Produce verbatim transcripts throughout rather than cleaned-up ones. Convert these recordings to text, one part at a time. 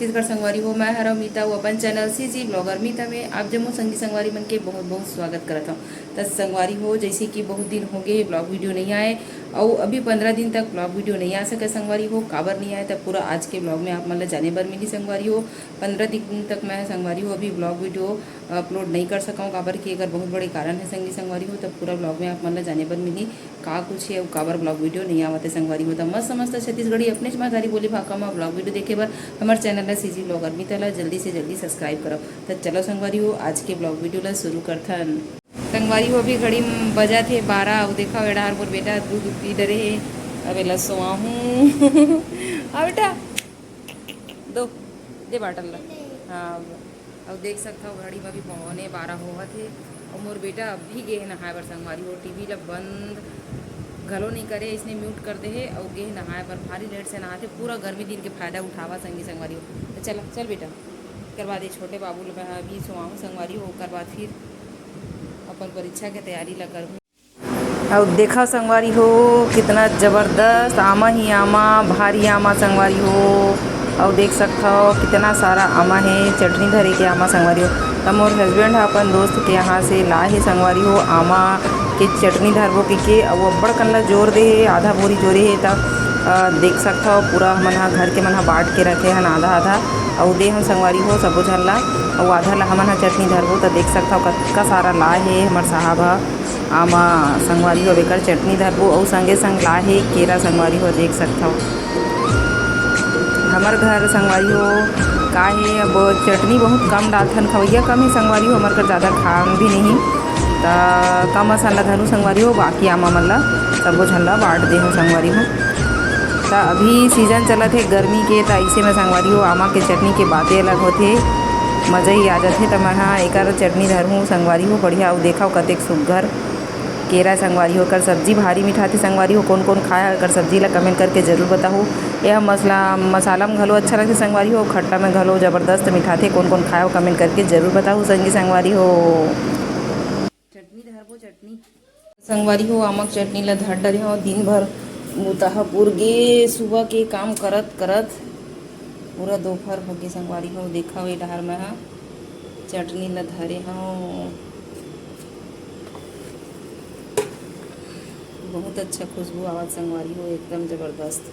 छत्तीसगढ़ संगवारी हो, मैं हरव मीता, वो अपन चैनल सीजी ब्लॉगर मीता में आप जम्मो संगी संगवारी मन के बहुत बहुत स्वागत करत हूँ। त संगवारी हो, जैसे कि बहुत दिन हो गए ब्लॉग वीडियो नहीं आए, और अभी पंद्रह दिन तक ब्लॉग वीडियो नहीं आ सके संगवारी हो। काबर नहीं आए, तब पूरा आज के ब्लॉग में आप मन ला जाने बर मिली संगवारी हो। पंद्रह दिन तक मैं संगवारी हो अभी ब्लॉग वीडियो अपलोड नहीं कर सकूँ, काबर कि एकर बहुत बड़े कारण है संगी संगवारी हो। तब पूरा ब्लॉग में आप मन ला जाने बर मिली का कुछ है, काबर ब्लॉग वीडियो नहीं आवत है संगवारी हो। त मस्त मस्त छत्तीसगढ़ी अपनेच माधारी बोली भाखा में ब्लॉग वीडियो देखे बर हमारे चैनल ला सीजी ब्लॉगर मीता ला जल्दी से जल्दी सब्सक्राइब करो। त चलो संगवारी हो, आज के ब्लॉग वीडियो ला शुरू करथन। संगवारी हो, अभी घड़ी में बजा थे बारह। अउ देखा, एड़ार मोर बेटा दूध पी डरे है। अब एला सोआहूँ। आ बेटा, दो, दे बाटल ला। हाँ, अब देख सकत हव, घड़ी में अभी पौने बारह होवत हे, अउ मोर बेटा अभी गे हे नहाए बर संगवारी हो। टीवी ला बंद घलो नहीं करे, इसने म्यूट कर दे हे, अउ गे हे नहाए बर। भारी लेट से नहाथे, पूरा गर्मी दिन के फायदा उठावा संगी संगवारी हो। तो चल, चल बेटा, एकर बाद ये छोटे बाबू ला मैं अभी सोआहूँ संगवारी हो, ओकर बाद फिर अपन परीक्षा के तैयारी ला करहूँ। अउ देखा संगवारी हो, कितना जबरदस्त आमा ही आमा, भारी आमा संगवारी हो। अउ देख सकत हव, कितना सारा आमा हे, चटनी धरे के आमा संगवारी हो। त मोर हस्बैंड ह अपन दोस्त के यहाँ से लाए हे संगवारी हो, आमा के चटनी धरबो कहिके, अउ अब्बड़ कन ला जोर दे हे, आधा बोरी जोरे हे। त अ, देख सकत हव, पूरा हमन ह घर के मन ह बांट के रखे हन आधा आधा, अउ दे हन संगवारी हो सबो झन ला, अउ आधा ला हमन ह चटनी धरबो। त देख सकत हव, कतका सारा लाए हे हमर साहब ह। आमा संगवारी हो, एकर चटनी धरबो अउ संगे संग लाहे केरा संगवारी हो, देख सकथव। हमर घर संगवारी हो का हे, अब चटनी बहुत कम डालथन, खवैया कम हे संगवारी हो, हमर घर ज़्यादा खान भी नहीं, त कम असन ला धरू संगवारी हो, बाकी आमा मन ला सबो झन ला बांट देहूँ संगवारी हो। त अभी सीजन चलत हे गर्मी के, त ऐसे में संगवारी हो आमा के चटनी के बाते अलग होथे, मजा ही आ जाथे। त मैं हा एकर चटनी धरहूँ संगवारी हो, बढ़िया। अउ देखव कतेक सुग्घर केरा संगवारी हो, एकर सब्जी भारी मिठाथे संगवारी हो। कोन कोन खाए हो एकर सब्जी ला कमेंट करके जरूर बताहू। यह मसला मसाला में घलो अच्छा लगथे संगवारी हो, खट्टा में घलो जबरदस्त मिठाथे। कोन कोन खाए हो कमेंट करके जरूर बताहू संगी संगवारी हो। चटनी धरबो चटनी। संगवारी हो, आमक चटनी ला धर डरे हव। दिन भर बुता ह पुर गे, सुबह के काम करत करत पूरा दोपहर हो गे संगवारी हो। देखव, ए डहर मैं ह चटनी ला धरे हव। बहुत अच्छा खुशबू आवत संगवारी हो, एकदम जबरदस्त।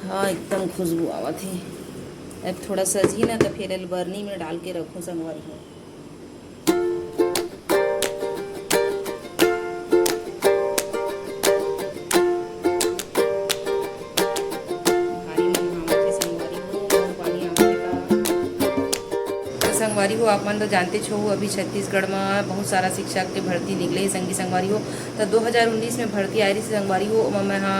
हाँ, एकदम खुशबू आवत हे। अब थोड़ा सजही ना, त फिर एल बरनी में डाल के रखूँ संगवारी हो। भारी मन हावत हे संगवारी हो, पानी आवत हे का? त संगवारी हो, आप मन तो जानते छो, अभी छत्तीसगढ़ म बहुत सारा शिक्षक के भर्ती निकले हे संगी संगवारी हो। त दो हज़ार उन्नीस में भर्ती आए रहिस संगवारी हो, ओमा मैं हा,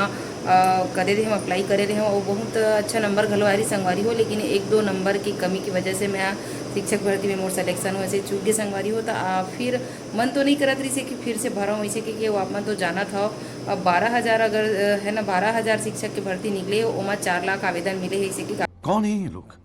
अ, करे रहे हूँ, अप्लाई करे रहे हूँ, और बहुत अच्छा नंबर घलो आए रहिस संगवारी हो, लेकिन एक दो नंबर की कमी की वजह से मैं हा शिक्षक भर्ती में मोर सिलेक्शन होए से चूक गे संगवारी हो। त, आ, फिर मन तो नहीं करत रहिस हे कि फिर से भरव, ऐसे कि, कि वो आप मन तो जानत हव, अब बारह हज़ार अगर, अ, है ना, बारह हज़ार शिक्षक के भर्ती निकले, ओमा चार लाख आवेदन मिले हे, ऐसे कि कौन है ये लोग?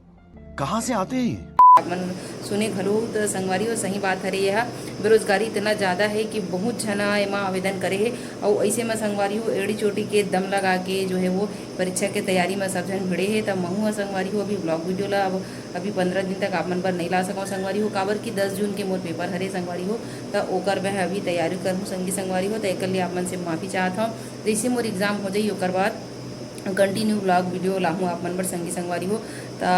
कहाँ से आते हैं ये? आप मन सुने घलो त संगवारी हो, सही बात हरे। यह बेरोजगारी इतना ज़्यादा है कि बहुत झना एमा आवेदन करे हे, अउ ऐसे में संगवारी हो, एड़ी चोटी के दम लगा के जो है वो परीक्षा के तैयारी में सब झन भिड़े हे। त महू ह संगवारी हो, अभी ब्लॉग वीडियो ला अब अभी पंद्रह दिन तक आप मन बर नहीं ला सकव संगवारी हो, काबर कि दस जून के मोर पेपर हरे संगवारी हो। त ओकर मैं अभी तैयारी करहूँ संगी संगवारी हो, त एकर लिए आप मन से माफ़ी चाहत हव। जैसे मोर एग्जाम हो जाई, ओकर बाद कंटिन्यू ब्लॉग वीडियो लाहूँ आप मन बर संगी संगवारी हो। त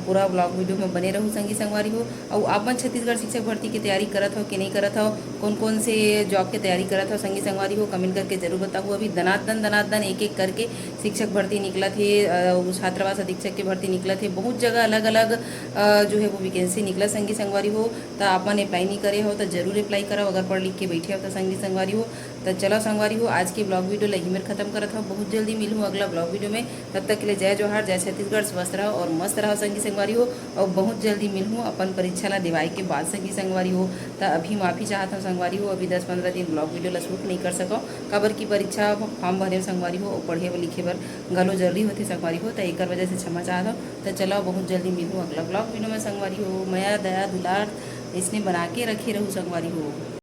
पूरा ब्लॉग वीडियो में बने रहू संगी संगवारी हो। अउ आप मन छत्तीसगढ़ शिक्षक भर्ती की तैयारी करत हव कि नहीं करत हव, कौन कौन से जॉब के तैयारी करत हव संगी संगवारी हो, कमेंट करके जरूर बताहू। अभी दनादन दनादन एक एक करके शिक्षक भर्ती निकलत हे, अ, छात्रावास अधीक्षक के भर्ती निकलत हे, बहुत जगह अलग अलग, अ, जो है वो वैकेंसी निकलत संगी संगवारी हो। त आप मन अप्लाई नहीं करे हो त जरूर अप्लाई करव, अगर पढ़ लिख के बैठे हो त संगी संगवारी हो। त चलो संगवारी हो, आज के ब्लॉग वीडियो ला इही मेर खत्म करत हव। बहुत जल्दी मिलहूँ अगला ब्लॉग वीडियो में। तब तक के लिए जय जोहार, जय छत्तीसगढ़, स्वस्थ रहो और मस्त रहो संगी संगवारी हो। और बहुत जल्दी मिलहूँ अपन परीक्षा ला देवाए के बाद संगी संगवारी हो। त अभी माफ़ी चाहत हव संगवारी हो, अभी दस पंद्रह दिन ब्लॉग वीडियो ला शूट नहीं कर सकव, काबर कि परीक्षा फॉर्म भरे संगवारी हो और पढ़े बर लिखे बर घलो जरूरी होथे संगवारी हो, त एकर वजह से क्षमा चाहत हव। त चलो बहुत जल्दी मिलहूँ अगला ब्लॉग वीडियो में संगवारी हो। मया दया दुलार इसने बना के रखे रहू संगवारी हो।